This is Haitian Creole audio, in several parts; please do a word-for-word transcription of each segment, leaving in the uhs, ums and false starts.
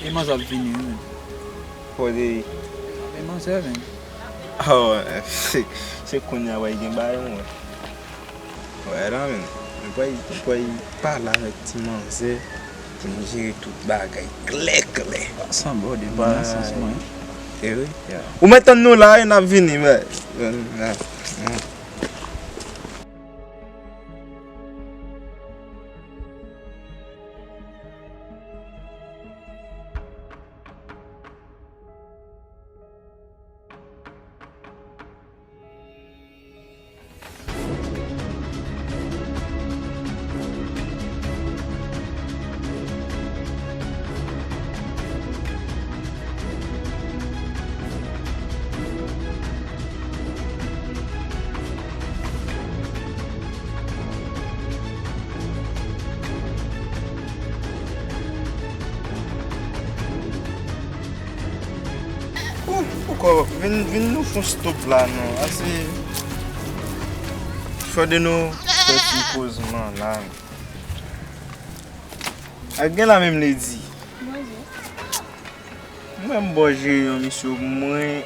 E manzè ap vini wi, men. Kote? E manzè, men. Oh, se, se kounye a w gen bagay mwen. Wè la, men. Mwen kwè, mwen kwè pale avèk ti manzè pou nou jere tout bagay klè, klè. Sanble w depi nan sans mwen. E wi. Ou mèt tann nou la, e n ap vini, men. Ou, ou kò, vin, vin nou fon stop la non. Ase. Fòde nou fè ti kozman la. Ak gen la menm ledi. Mwen m bò jere yon misye pou mwen,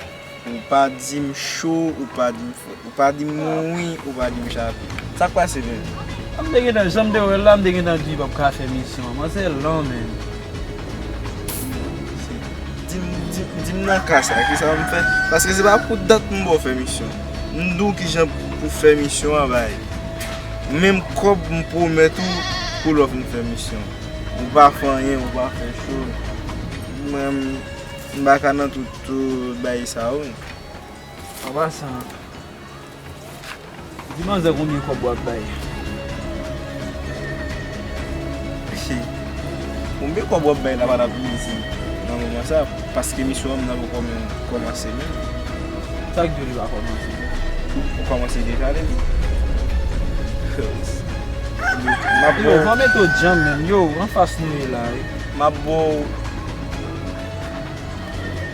ou pa di m cho, ou pa di m frèt, ou pa di m wi, ou pa di m chape. Sa k pase menm? M te gentan, jan m te wè l la, m te gentan di w p ap ka fè misyon an. Manzè lan menm. Di m, di, di m nan ka sa, kisa m fè? Paske se pa pou dat m ba w fè misyon. M di w kijan pou fè misyon an bay. Menm kòb m pwomèt ou pou lè w fin fè misyon. Ou pa fè anyen, ou pa fè cho. Mwen, m, m pa ka nan tout, tout bagay sa yo. An pasan, di manzè konbyen kòb w ap bay. Konbyen kòb w ap bay la pa t ap izi nan moman sa, paske misyon an m nan poko menm kòmanse menm. Sa k di w li pa kòmanse? Ou kòmanse deja depi. M ap Yo, ba w pa mete w djanm menm, yo, anfas nou ye la wi. M ap ba w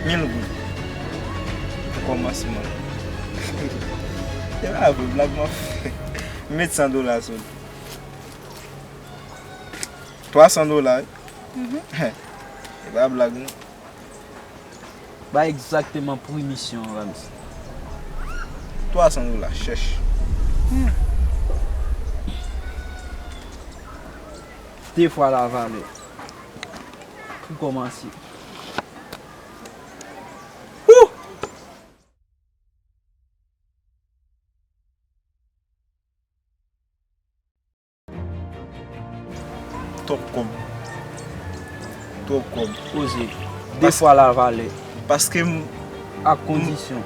mil goud pou kòmansman. E pa vre, blag m ap fè. M met san dola sou li. Twa san dola wi. E pa blag non. Ba egzakteman pri misyon an, Ramzi. Twa san dola, chèch. De fwa lavalè. Pou kòmanse. Twòp kòb. Twòp kòb. Poze. De fwa lavalè. Paske m... Ak kondisyon.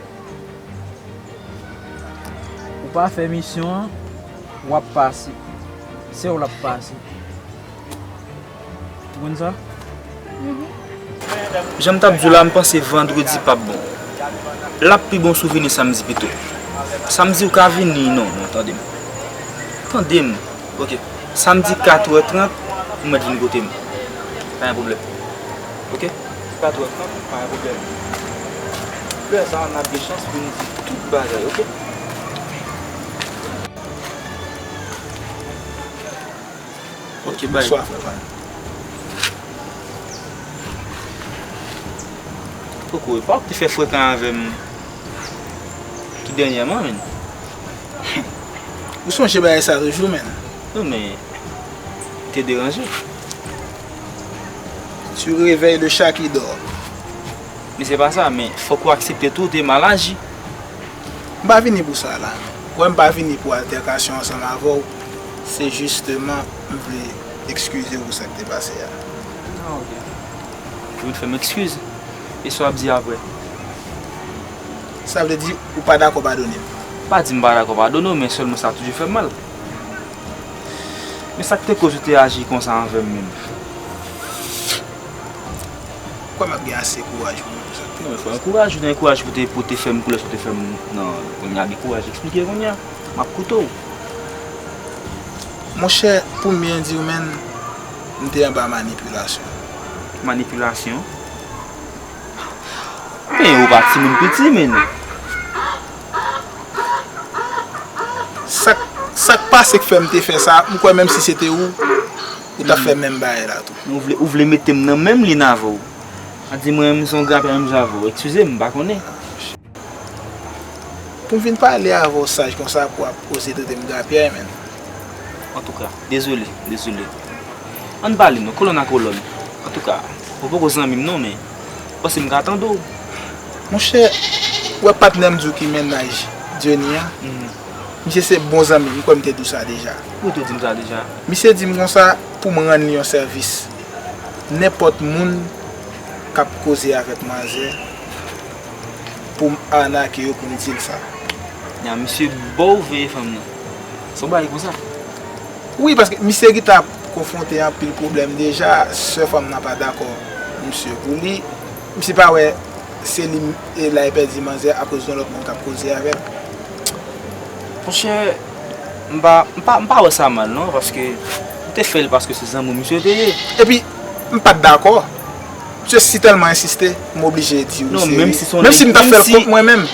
Ou pa fè misyon an, w ap pase. Se w l ap pase. Ou konn sa? Jan m t ap di w la, m panse vandredi p ap bon. L ap pi bon si w vini samdi pito. Samdi ou ka vini, non, non, tande m. Tande m. Ok. Samdi kat è trant, ou mèt vin kote m. Pa gen pwoblèm. Ok? Kat è trant, pa gen pwoblèm. Lè sa a, n ap gen chans pou n di tout bagay, ok? Ok, bay. Bonswa, frè pa m. Poko, e pa w k te fè frekan avè m tou dènyèman, menn. Ou sonje bagay sa toujou, menn? Non, men, te deranje. Tu réveilles le chat qui dort. Men se pa sa, men fòk ou aksepte tou, ou te mal aji. M pa vini pou sa la. Ou wè m pa vini pou altèkasyon ansanm avè w. Se jisteman, m vle ekskize w pou sa k te pase a. Ah, ok. Ou vin fè m ekskiz? E sa w ap di apre? Sa vle di ou pa dakò padone m? Pa di m pa dakò padone w, men sèlman sa toujou fè m mal. Men sa k te koz ou te aji konsa anvè m menm? Kwè m ap gen ase kouraj pou mwen pou sa k te... Non, men fò ankouraje w, ankouraje pou te, pou te fè m koulè sa w te fè m nan kounye a, gen kouraj eksplike kounye a. M ap koute w. Monchè, pou m byen di w, menn, m te anba manipilasyon. Manipilasyon? Men ou pa timoun piti, menn. Sa k, sa k pase k fè m te fè sa, m kwè menm si se te ou, ou t ap fè menm bagay la tou. Ou vle, ou vle mete m nan menm liy avè w. Di mwen, m se yon grapyè menm jan avè w. Eskize m, m pa konnen. Pou m vin pale avè w saj konsa pou w ap oze trete m grapyè, menn. Antouka, dezole, dezole. Ann pale non, kolòn a kolòn. Antouka, ou poko zanmi m non, men m panse m ka tande w. Monchè, ou wè patnè m di w ki mennaj Diony an? Mhm. Misye se bon zanmi m, m kwè m te di w sa deja. Ou te di m sa deja. Misye di m konsa pou m rann li yon sèvis. Nenpòt moun k ap koze avèk manzè, pou m anake yo pou m di l sa. Ya, misye ba w veye fanm nan. Se yon bagay konsa. Wi, paske misye gentan ap konfwonte anpil pwoblèm deja, sè fanm nan pa dakò misye pou li. Misye pa wè se li e la e pèdi manzè akoz yon lòt moun k ap koze avè l. Monchè, m pa, m pa, m pa wè sa mal non, paske m te fè l paske se zanmi w misye te ye. Epi, m pa t dakò. Misye si tèlman ensiste, m oblije di w. Non, se menm li. Si se yon nèg, menm si m t ap fè l kont mwen menm.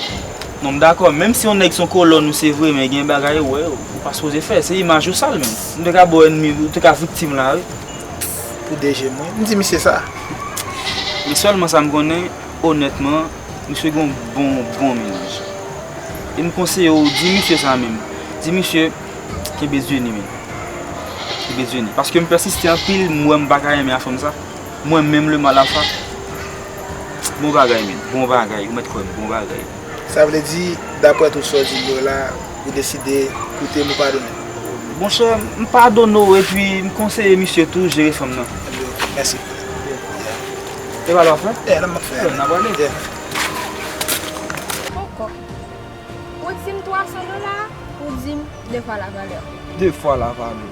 Non, m dakò. Menm si yon nèg se yon kolòn ou se vre, men gen bagay ou wè, ou pa sipoze fè. Se imaj ou sal menm. M te ka ba w ènmi, ou te ka viktim la, wi. Pou D G mwen, m di misye sa. Men sèlman sa m konnen, onètman, misye gen yon bon, bon mennaj. E m konseye w, di misye sa menm. Di misye, kenbe Diony, men. Kenbe Diony. Paske m pèsiste anpil, m wè m pa ka renmen a fanm sa. Mwen menm le mal a sa. Bon bagay, men. Bon bagay. Ou mèt kwè m. Bon bagay. Sa vle di, daprè tout sa w di m yo la, ou deside koute m, ou padone m? Monchè, m padone w epi m konseye misye tou jere fanm nan. Ebyen, oke, mèsi. E pa l w ap fè? E, nan m ap fè. N ap ale. Yeah. Poko. Ou di m twa san dola, ou di m de fwa lavalè. De fwa lavalè.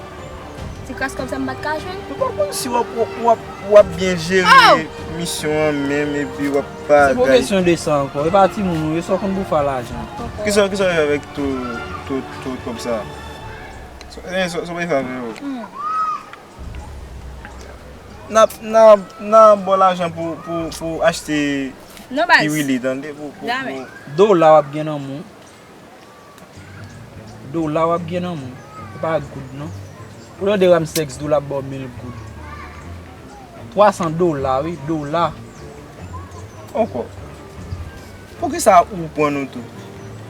Ti kras kòb sa m pa t ka jwenn. M pa konn si w ap, w ap, w ap, w ap byen jere misyon an menm epi w ap bagay. Se pa kesyon de sa ankò. E pa timoun ou ye, sa w konn pou w fè a lajan. Kisa, kisa w fè avèk tout, tout, tout kòb sa? Sa, eh, sa, sa w fè avè yo? Hmm. N ap, n ap, n ap ba w lajan pou, pou, pou achte piwili, tande? Pou, pou, pou... Dola w ap gen nan men w. Dola w ap gen nan men w. Se pa goud, non. Ou tande Ramsès Dola ap ba w mil goud. Twa san dola, wi, dola. Ankò. Poukisa ou pran nou tou?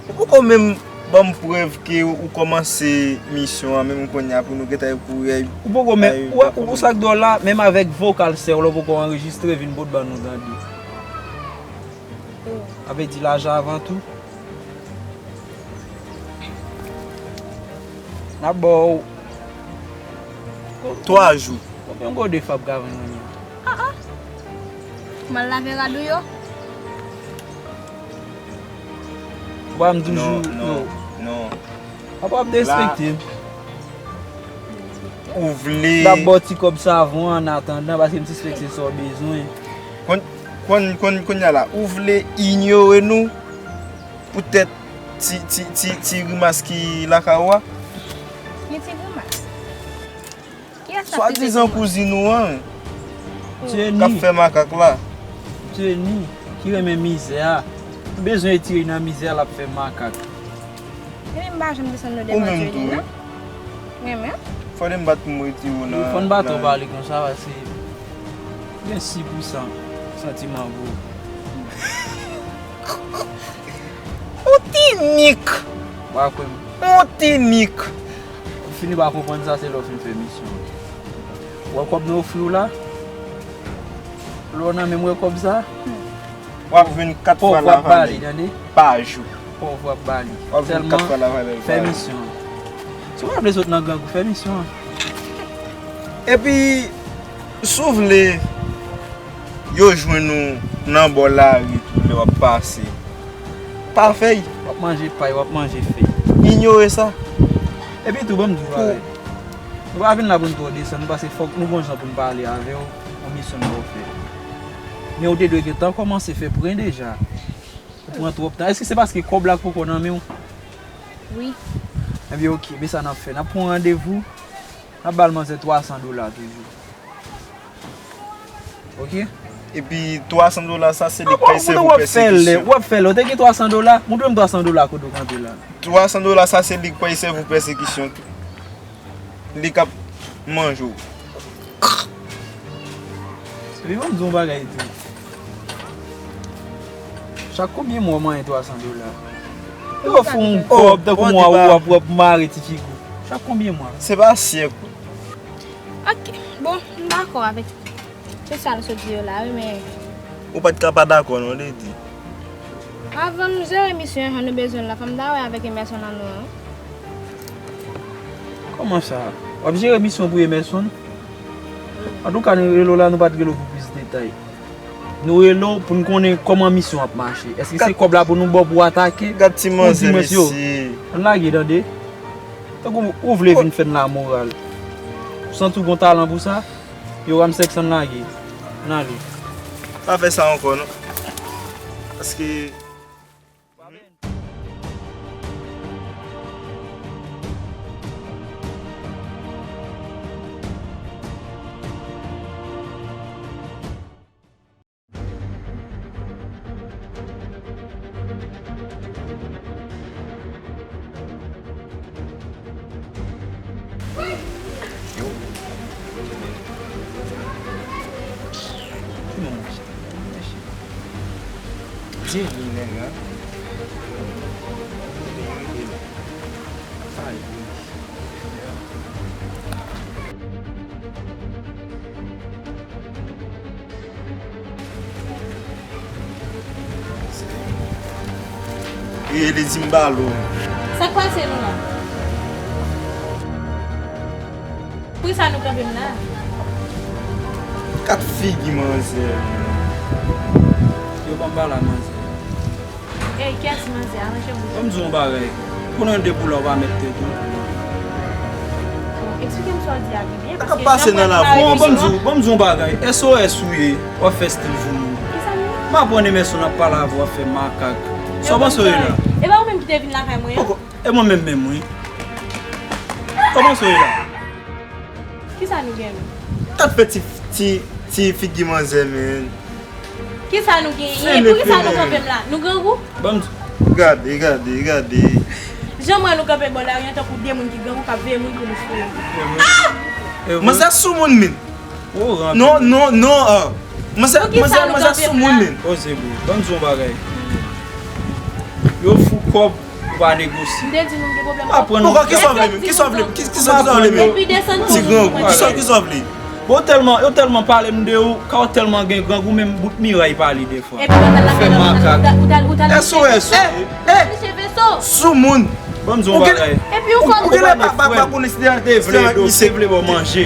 Ou poko menm ban m prèv ke ou kòmanse misyon an, menm kounye a pou nou gentan kouri. Ou poko menm, ou wè, ou sa k di w la, menm avèk vokal sè w la, ou poko anrejistre, vin pot ban nou tande. Sa vle di lajan avan tou. N ap ba w twa jou. Konbyen gode Fab ka vann kounye a? Ah, ah. M al lave rad ou yo. Ou pa m toujou. Non, non, non. Apa w ap derespekte m? Ou vle. M ap ba w ti kòb savon an, an atandan, paske m sispèk se sa w bezwen. Konn, konn, konn, kounye a la, ou vle inyore nou poutèt ti, ti, ti, ti grimas ki lakay ou a? Ki ti grimas? Kiyès k ap trete kouzin ou an? Swadizan kouzin ou an k ap fè makak la. Jenny, ki renmen mizè a. M bezwen retire l nan mizè a, l ap fè makak. Epi m pa janm desann nan devan Jenny, non. Ou menm tou, wi. Mwen menm? Fòde m bat pou m retire w nan. Fò n pa twò pale konsa, paske gen sis pou san santiman pou ou. Ou tinik! Ou pa kwè m? Ou tinik! Ou fini pa konprann sa, se lè w fin fè misyon an. Ou wè kòb nou ofri w la? Lè w nan men m, wè kòb sa? W ap jwenn kat fwa lavalè pa jou. Pòv w ap ba li. W ap jwenn kat fwa lavalè pa jou. Sèlman, fè misyon an. Si w pa vle sot nan grangou, fè misyon an. Epi, si w vle yo jwenn ou nan bò lari tou lè w ap pase, pa fè l. W ap manje pay, w ap manje fèy. Inyore sa. Epi tou, ban m di w bagay. Nou pa vin la pou n twò desann, nou pase fòk nou gon jan pou n pale avè w, yon misyon n ba w fè. Men w te dwe gentan kòmanse fè pwen deja. Ou pran twòp tan. Èske se paske kòb la k poko nan men w? Wi. Ebyen, oke, men sa n ap fè. N ap pran randevou, n ap ba l manzè twa san dola toujou. Oke? Epi twa san dola sa, se li k pral sèvi w pèsekisyon. W ap fè l, w ap fè l. Ou te gen twa san dola? Montre m twa san dola kote w kanpe la. Twa san dola sa, se li k pral sèvi w pèsekisyon tou. Li k ap manje w. Epi ban m di w yon bagay tou. Chak konbyen mwa w manyen twa san dola? Yo fè yon kòb tankou mwa ou ap wè pou mare ti figi w. Chak konbyen mwa? Se pa syèk. Ok, bon, m dakò avèk se sa l sot di yo la, wi, men. Ou pa t ka pa dakò, non, Lady. Avan m jere misyon an, nou bezwen l la, fò m ta wè avèk Emerson an nou an. Kòman sa? W ap jere misyon pou Emerson? Antouka, nou rele w la, nou pa t rele w pou plis detay. Nou rele w pou n konnen kòman misyon ap mache. Èske se kòb la pou nou ba w pou w atake? Gad ti manzè, mesye. Ann lage, tande. Tankou ou vle vin fè n lamoral. Ou santi w gon talan pou sa? Yo, Ramsès, ann lage. Ann ale. Pa fè sa ankò, non. Paske E li di m ba l ou. Sa k pase nou la? Poukisa nou kanpe m la? Kat figi manzè. Yo ban m ba la manzè. Ey, kiyès manzè? Aranje bouch ou. Ban m di w yon bagay. Konnen de pou la w pa mèt tèt ou. Bon, eksplike m sa w di a pi byen, paske jan mwen la. Bon, ban m di w, ban m di w yon bagay. S O S ou ye, w ap fè stil voyou. Kisa m ye? M aprann Emerson ap pale avè w, w ap fè makak. Sa w panse w ye la? E pa ou menm ki te vin lakay mwen an? Poko. E mwen menm menm, wi. Kòman sa w ye la? Kisa nou gen menm? Kat fè ti, ti, ti figi manzè, men. Kisa nou genyen? Poukisa nou kanpe m la? Nou grangou? Ban m di. Gade, gade, gade. Jan m wè nou kanpe bò lari an tankou de moun ki grangou k ap veye moun pou nou foure. Manzè soumoun, men. Non, non, non. Manzè, manzè, manzè soumoun, men. Poze bro. Ban m di w yon bagay. Yo fou kòb, ou pa negosye. M te di nou m gen pwoblèm kòb. Aprann nou. Poukò, kisa w vle menm? Kisa w vle? Ki, kisa, kisa w vle menm? Depi desann ti grangou, kisa, kisa w vle? Bon, yo tèlman, yo tèlman pale m de ou, ka w tèlman gen grangou, menm bout miray pale defwa. Epi w t al lakay lòt, ou t al, ou t al, ou t al S O S. Cheve so. Soumoun. Ban m di w yon bagay. Epi ou konn. Ou genlè pa, pa, pa konnen si te vle, si te vle ba w manje.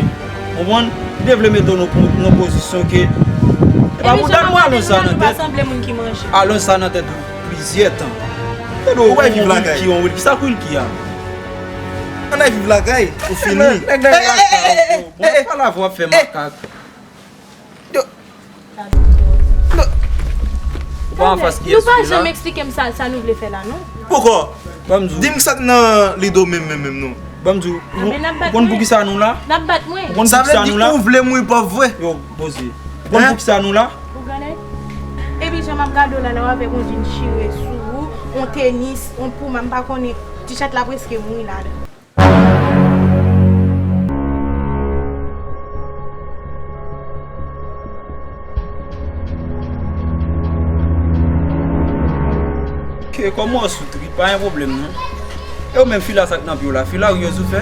Konprann? Li te vle mete w nan, nan pozisyon ke. E pa pou dat mwen alonj sa nan tèt. Alonj sa nan tèt ou plizyè tan. Ou wè Wilky, yon Wilky, sa k Wilky a? Ann al viv lakay, ou fini. Nèg, nèg lakay, bon, pa la vwa fè makak. Yo. Yo. Ou pa anfas kiyès ki la? Nou pa janm eksplike m sa, sa nou vle fè la, non. Poukò? Ban m di w. Di m sa k nan lide w menm, menm, menm, non. Ban m di w. Ou konn poukisa nou la? N ap bat mwen. Ou konn poukisa nou la? Sa vle di ou vle mouri pòv vre? Yo, poze. Ou konn poukisa nou la? Ou gade? Epi jan m ap gade w la, la w avèk yon jin chire sou ou, yon tenis, yon pouma, m pa konnen, t-shirt la prèske mouri ladan. Ke kòman w sou trip, pa gen pwoblèm non. E ou menm fila sa k nan pye w la, fila ryèz ou fè?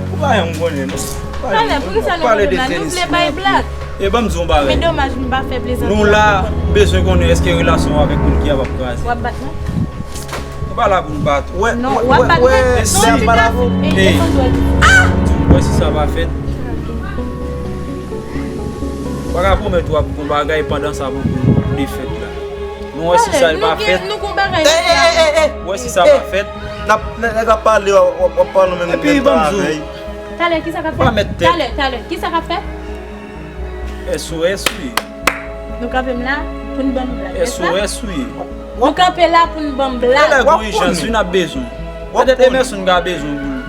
Ou pa janm konnen non. Talè, poukisa nou pale de tenis, nou vle bay blag. E ban m di w yon bagay. Men domaj, m pa fè plezantri. Nou la, m bezwen konnen èske relasyon w avèk moun ki ap ap kraze. W ap bat mwen? Nou pa la pou n bat ou. Non, w ap bat mwen. Non, ti tafou. Ey, desann dwèt ou. Ou wè si sa pa fèt. Pa ka pwomèt w ap gon bagay pandan sa poko defèt la. Nou wè si sa pa fèt. Nou gon bagay. Ou wè si sa pa fèt. N ap, nèg ap pale, w ap, w ap pale menm. Epi ban m di w. Talè, kisa k ap fèt? Talè, talè, kisa k ap fèt? S O S wi. Nou kanpe m la pou n ban nou blag, nèspa? S O S wi. Nou kanpe la pou n ban m blag. Lè gon ijans wi, n ap bezwen. Petèt Emerson ka bezwen pou l.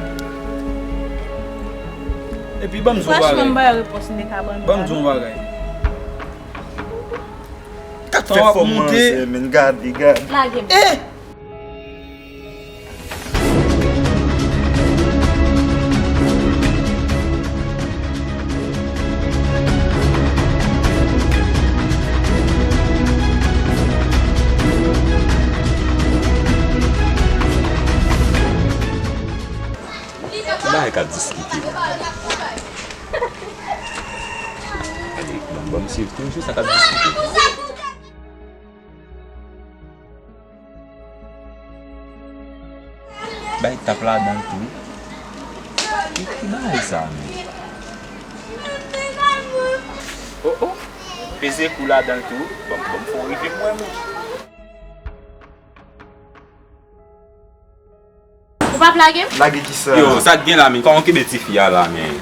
Epi ban m di w yon bagay. Franchman, m ba yo repons m te ka ban nou. Ban m di w yon bagay. Tan w ap monte. Gade, gade. Lage m. K ap diskite. Gade, ban m, ban m swiv toujou sa k ap diskite. Bay tap ladan l tou. Ki, ki bagay sa, menm? Oh, oh. Peze kou ladan l tou. Ban m, ban m fè w rive m wè, menm. Ou p ap lage m? Lage kisa? Yo, sa k gen la, men? Kòman w kenbe tifi a la, men?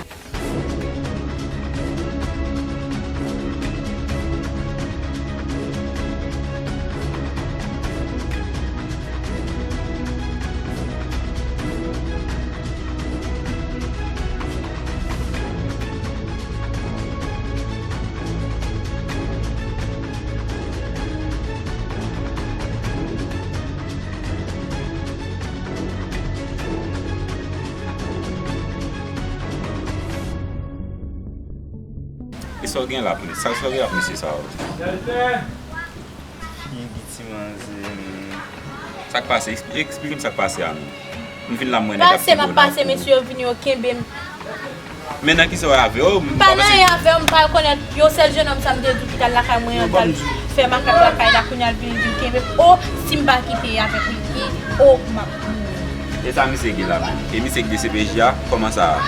E sa w gen la, sa, sa w gen la, mesye sa yo? Figi ti manzè, men. Sa k pase? Eksplike m sa k pase a, non. M vin la, m wè nèg ap pase, m ap pase, mesye yo vini, yo kenbe m. Men nan kisa w avè yo? M pa nan anyen avè yo, m pa rekonèt yo, sèl jennonm sa m te di w ki t al lakay mwen an, t al fè makak lakay la, kounye a l vin, vin kenbe m. O, si m pa kite avèk li, o, m ap mouri. E sa misye gen la menm? E misye ki D C P J a? Kòman sa?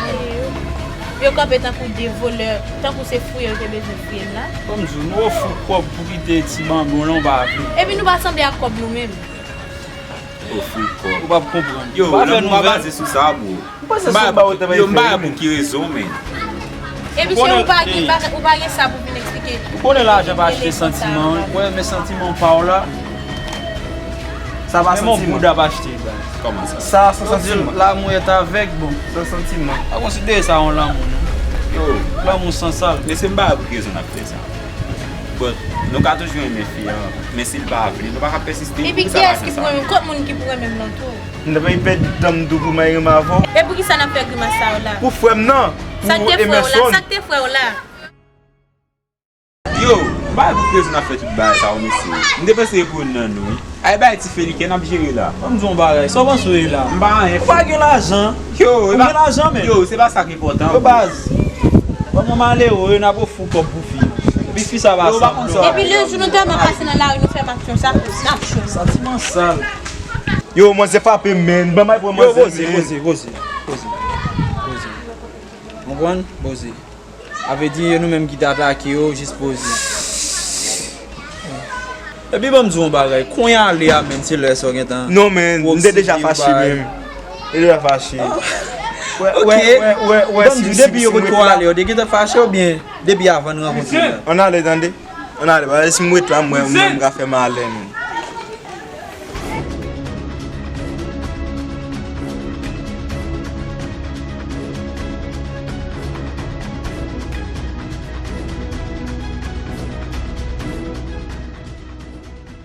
Yo kanpe tankou de vòlè, tankou se fouye yo te bezwen fouye m la. Ban m di w, nou ofri w kòb pou kite ti banbon lan, ou pa vle. Epi nou pa sanble ak kòb nou menm. Ofri kòb. Ou p ap konprann. Yo, lanmou pa baze sou sa, bro. M panse se yon bagay ou te bay fè. Yo, m pa wè pou ki rezon, men. Epi se ou pa gen, ou pa gen sa pou vin eksplike. Ou konnen lajan pa achte santiman, wi. Ou renmen santiman pa w la. Sa pa santiman. Menm yon goud ap achte, baz. Kòman sa? Sa, san santiman. L'amour est aveugle, bon. San santiman. Pa konsidere sa yon lanmou, non. Yo. Lanmou san sal. Mesye, m pa wè pou ki rezon n ap fè sa. But, nou ka toujou renmen fi an, men si l pa vle, nou pa ka pèsiste. Epi kiyès ki pou renmen m? Kot moun ki pou renmen m nan tou? M t ap pèdi dan m tou pou m al renmen avè w. E poukisa n ap fè grimas sa yo la? Pou frè m nan, pou Emerson. Sa k te frè w la? Sa k te frè w la? Yo, m pa wè pou ki rezon n ap fè tout bagay sa yo, mesye. M te panse e pou youn nan nou, wi. Ay, bay ti Felike, n ap jere la. Ban m di w yon bagay, sa w panse w ye la? M pa anyen. Ou pa gen lajan. Yo, ou gen lajan, men. Yo, se pa sa k enpòtan. Yo, baz. Ban m malere, yo, n ap ofri w kòb pou fi. Epi fi sa pa sa. Epi lè jou nou tèlman pase nan lari, nou fè m aksyon sa, n ap jwenn. Santiman sal. Yo, manzè frape m, men. Ban m al pran manzè, men. Yo, poze, poze, poze. Poze. Poze. Konprann? Poze. Sa vle di, e nou menm ki te atake yo, jis poze. Epi ban m di w yon bagay, kounye a ale a, menm, se lè sa w gentan. Non, men, m te deja fache menm. M te deja fache. Wè, wè, wè, wè, wè, ban m di w, depi yo potko ale, yo te gentan fache oubyen depi avan n rankontre la? Ann ale, tande. Ann ale, paske si m ret la, mwen, mwen, m ka fè malè, menm.